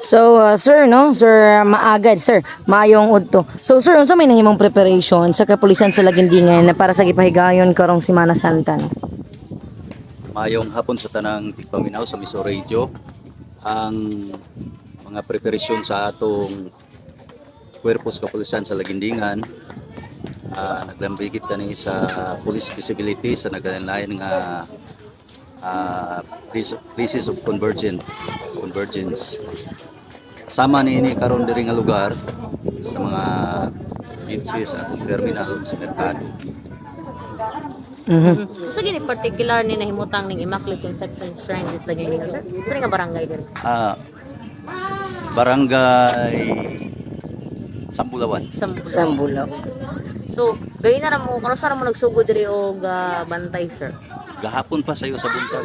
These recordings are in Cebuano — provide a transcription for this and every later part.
So, sir, no? Sir, maagad, sir. Maayong udto. So, sir, unsa may nahimong preparation sa kapulisan sa Laguindingan na para sa gipahigayon karong Semana Santa, no? Maayong hapon sa tanang tigpaminaw sa Miso Radio. Ang mga preparasyon sa atong kuwerpo sa kapulisan sa Laguindingan, naglambigit kani sa police visibility sa naglain nga places of convergence. Sama niini karon diri nga lugar sa mga beaches, atong terminal sa merkado. So gini particular ni nahimutang ning Immaculate Conception Shrine is Laguindingan, sir. Sa nga barangay diri? Barangay Sambulawan. Sambulaw. Sambulaw. So, gayon na ra mo karon ra mo nagsugod diri og bantay, sir? Gahapon pa sayo sa buntag.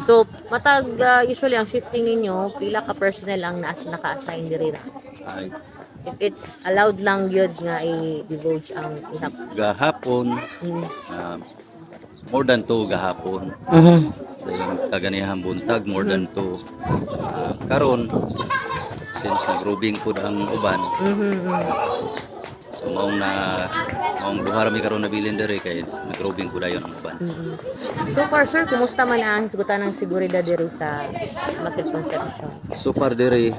So, matag usually ang shifting ninyo, pila ka personnel ang naas naka-assign diri ra? Ay, If it's allowed lang gyud nga i-divulge ang ihap. Gahapon, more than two gahapon. Dahil kaganihang buntag, more than two. Karon, since nagrubing po ang uban, so maong duha ra mi karon nabilin diri kay nagrubing po dayon ang uban. So far, sir, kumusta man ang hisgutan ng seguridad diri sa Immaculate Conception? So far diri,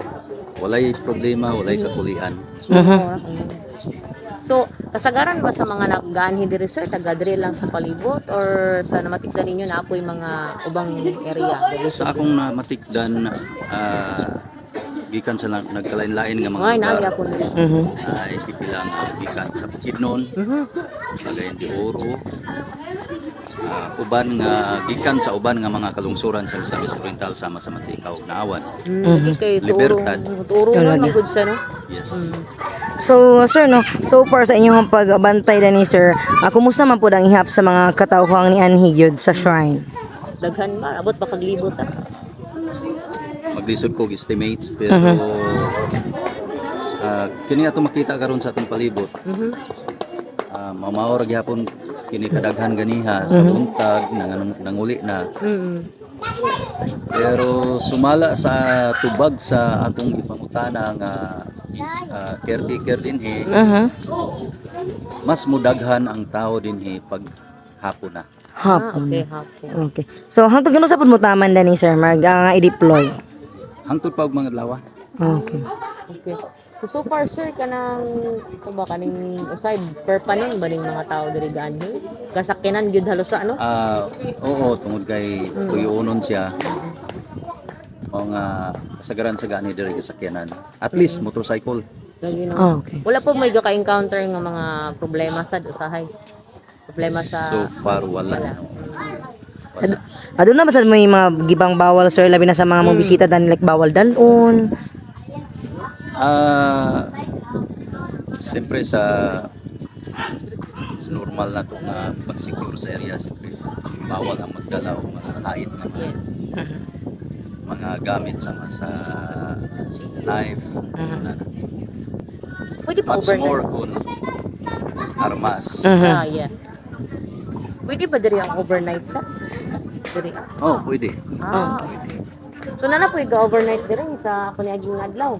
walay problema, walay kakulian. So, kasagaran ba sa mga nagaanhi diri, sir, taga diri lang sa palibot or sa namatikdan ninyo na apoy mga ubang area diri? Sa akong namatikdan, gikan sa nagkalain-lain nga mga Ay, lugar. naa gyapon diri. Ay pipila nga gikan sa Bukidnon, Cagayan de Oro, uban nga gikan sa uban nga mga kalungsuran sa Misamis Oriental sama sa Mantikao ug Naawan. Kay turong Libertad. turong man magud siya, no? Yes. So, sir, no, so far sa inyong pagbantay dani, sir, kumusta man pud ang ihap sa mga katawhang ni anhi gyud sa shrine? Daghan ba abot ba kag libot ah? Maglisod ko og estimate pero kini ato makita karon sa atong palibot. Mamao ra gihapon kini kadaghan ganiha sa buntag nang nanguli na. Pero sumala sa tubag sa akong gipangutana nga caretaker dinhi, mas mudaghan ang tao dinhi pag hapon na. Ah, Hapon. okay, hapon. Okay. So, hangtod kanus-a pud mo taman dani, sir, mag i-deploy? Hangtod pa og mga adlaw. Okay. Okay. So, so far, sir, kanang so ba kaning usay per panon ba ning mga tao diri gaanhi? Kasakyanan gyud halos sa ano? Ah, oo, tungod kay tuyuonon siya. Mga kasagaran sa gani diri kasakyanan. At least motorcycle. Lagi, no? Ah, okay. Wala po may ka-encounter nga mga problema sa usahay. Problema sa So far wala. Wala. Wala. Aduna ba sa may mga gibang bawal, sir, labi na sa mga mobisita dani, like bawal dalon? Siyempre sa normal na to nga pag-secure sa area, siyempre bawal ang magdala og mga hait nga mga, mga gamit sama sa knife. Na, Pwede pa much overnight. more kung armas. Ah, yeah. Pwede ba diri ang overnight sa? Diri. Oh, pwede. Ah. So nana po overnight diri sa ako ni aging adlaw.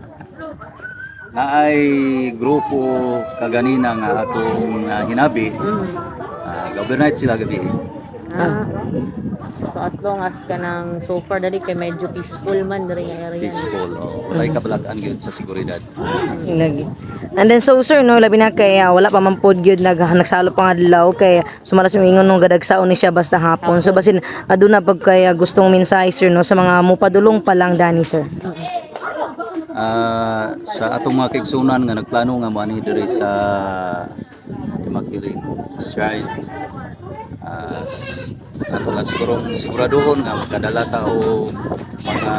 Naay grupo kaganina nga akong hinabi. Overnight sila gabi. Ah. So as long as kanang so far dali kay medyo peaceful man diri nga area. Peaceful. Oh, walay kabalag-an gyud sa seguridad. Lagi. And then so sir, no, labi na kay wala pa man pod gyud nagsalo pa nga adlaw kay sumala sa ingon nung gadagsaon ni siya basta hapon. So basin aduna pag kay gustong mensahe, sir, no, sa mga mupadulong pa lang dani, sir? Sa atong mga kaigsunan nga nagplano nga moanhi diri sa Immaculate Shrine, ato lang sigurong siguraduhon nga makadala ta og mga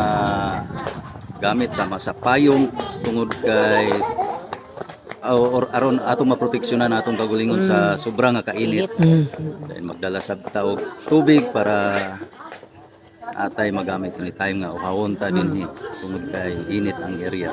gamit sama sa payong tungod kay or aron atong maproteksyonan atong kagulingon sa sobra nga kainit. Dahil magdala sab ta og tubig para atay magamit anytime nga uhawon ta dinhi tungod kay init ang area.